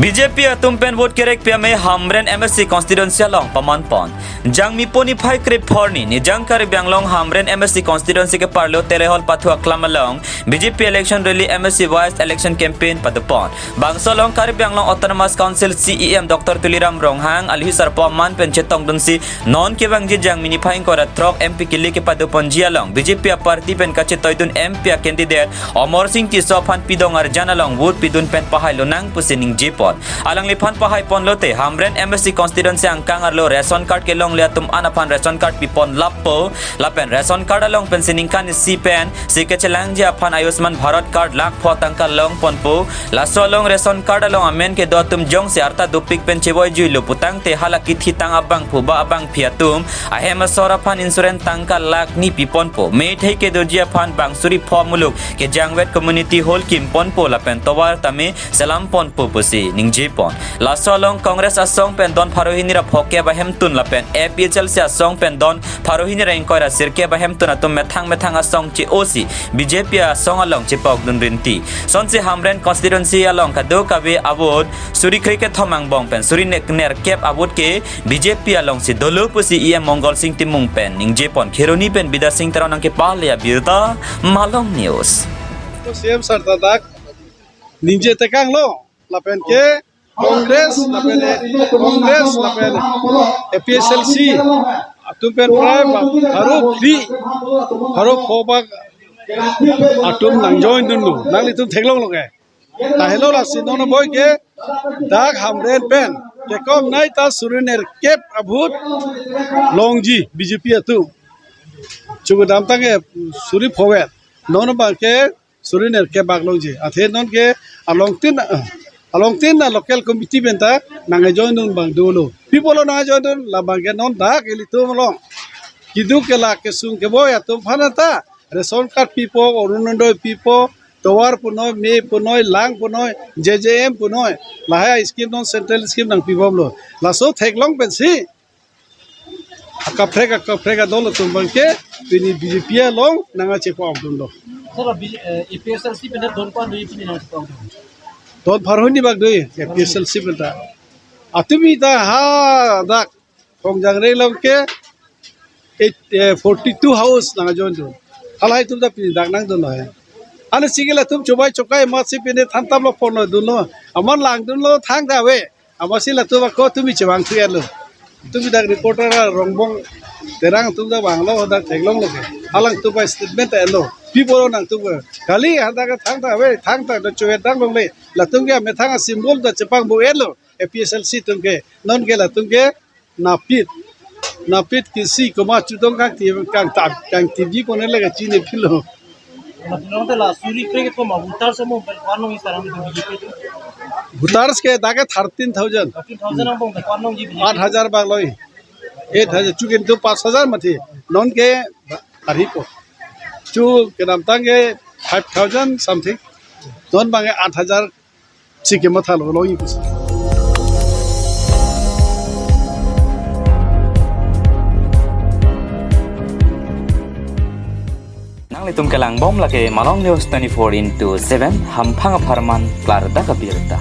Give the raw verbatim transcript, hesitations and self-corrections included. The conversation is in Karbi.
B J P atum pen vote kerek pi amei Hamren M A C constituency along paman pon. Jangmi po niphai krepho arni Nijang Karbi Anglong Hamren M A C constituency keparlo Terehol pathu aklam along B J P election rally M A C vice election campaign pado pon. Bangso along Karbi Anglong Autonomous Council C E M Doctor Tuliram Ronghang alhi sarpo aman pen chetongdunsi non kevangji Jangmi niphai ingkoi ra throk M P kili kepado ponji along B J P aparty pen kachetoidun M P acandidate Amarsing Tisso aphan pidong arjan along vote pidun pen pahai lonang pusi ningje pon. Alangliphan pahai ponlote Hamren M A C constituency angkang arlo ration card kelongle atum an aphan ration card pipon lappo, lapen ration card along pensi ningkan isi pensi kechelangji aphan Ayushman Bharat card lakh pho tangka long ponpo. Laso along ration card along amen kedo atum jongsi arta dopik pen chevoijuilo putangte hala kithitang abangphu ba abangphi atum ahem asor aphan insurance tangka lakh ni piponpo. Methei kedoji aphan bang suri pho muluk kejangvet community hall kimponpo lapen tovar tame selam ponpo pusi ningje pon. Laso along Congress asong pen don pharo hini ra phokep ahemtun lapen A P H L C asong pen don pharo hini ra ingkoi ra sirkep ahemtun atum methang methang asong che-osi B J P asong along chepokdun rinti. Sonsi Hamren constituency along kadokave a-vote suri krekethom angbong pen suri nek nerkep a-vote ke B J P alongsi dolo pusi E M Mongol Sing Timung pen ningje pon. Kheroni pen Bidya Sing Teron nangkepale abirta Malong News. C E M sir ta dak ningje tekanglo lapen ke Congress lapen Congress lapen A P H L C atum pen prai ba pharo phli pharo pho bak atum nang join dunlo, nanglitum theklonglo ke. Tahelo lasi non boi ke dak Hamren pen kekom nai ta suri nerkep a-vote longji B J P atum. Chukudam tangke suri pho vet. Non bang ke suri nerkep bak longji. Athe non ke alongtin, alongtin a local committee pen ta nang join dun bang dolo. Pi apotlo nang join dun, labang ke non dak ilitum along kiduk kelak kesung keboi atum aphan ta ration card pipo, Orunodoi pipo, tovar punoi, me punoi, lang punoi, J J M punoi, lahai scheme non central scheme nangpibomlo. Laso theklong pensi akaprek akaprek adol atum bang ke pini B J P along nang chepokdunlo. Sir, B-, eh, A P H L C pen don ko-an do pini nang chepokdun? Don pharo hini bak do A P H L C pen ta. Atumi ta ha dak Khongjang reng along ke eight, eh, forty-two house nang join dun. Halahai atum ta pini dak nangdunlo he. Ane single atum chobai chokai amatsi pini thantamlo phone dunlo. Amat langdunlo thangta ave. Amatsi latum ako tumi chevang thu-etlo. Tumi dak reporter Rongbong Terang atum ta vanglo dak theklonglo ke. Halang atum bai statement ta etlo. Pi apotlo nangtum ke. Kali hadak thangta ave, thangta do cho-et dang longle. Latum ke amethang a-symbol ta chepangbo-etlo. A P H L C atum ke. Non ke latum ke napit. Napit kisi komat chutong kangti, kangtap, kangtipji kone le kachini philo. Nonte la suri krekethom a-voters among pen ko-an longji sir, B J P atum? Voters ke dak ke thirteen thousand. Thirteen thousand angbong pen ko-an longji B J P? Aat hajar bak longji. Eight hajar, chukin tu pas hajar mati. Non ke ba-, arhipo. Chu kedamtang ke five thousand something. Non bang ke aat hajar si kemathalo longji pusi. Nanglitum kelangbom lake Malong News twenty-four into seven, hamphang apharman klardak abirta.